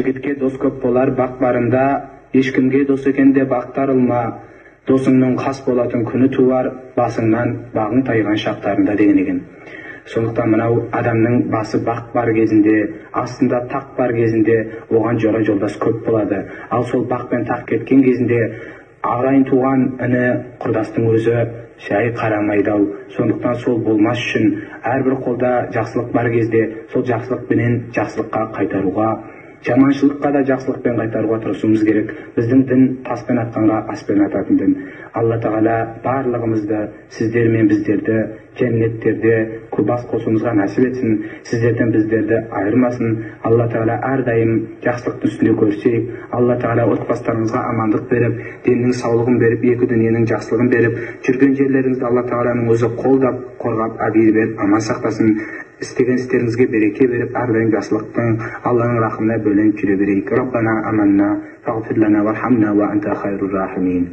Жігітке дос көп болар бақ барында, ешкімге дос екен деп ақтарылма. Досыңның қас болатын күні туар, басыңнан бағың тайған шақтарында деген екен. Сондықтан мынау адамның басы бақ бар кезінде, астында тақ бар кезінде оған жора жолдас көп болады. Ал сол бақ пен тақ кеткен кезінде ағайын туған, іні құрдастың өзі жай қарамайды ау. Сондықтан сол болмас үшін әрбір қолда жақсылық бар кезде сол жақсылықпенен жақсылыққа қайтаруға, жаманшылыққа да жақсылықпен қайтаруға тырысуымыз керек. Біздің дін таспен атқанға аспен ататын дін. Алла Тағала барлығымызды, сіздер мен біздерді жәннеттерде бас қосуымызға нәсіп етсін, сіздерден біздерді айырмасын. Алла Тағала әрдайым жақсылықтың үстінде көрсейік. Алла Тағала отбасыларыңызға амандық беріп, деннің саулығын беріп, екі дүниенің жақсылығын беріп, жүрген жерлеріңізді Алла Тағаланың өзі қолдап, қорғап, әбүйір беріп, аман сақтасын. Істеген істеріңізге береке беріп, әрдайым жақсылықтың, Алланың рахымына бөленіп жүре берейік. Раббана аманна фағфир лана вархамна уа анта хайрур рахимин.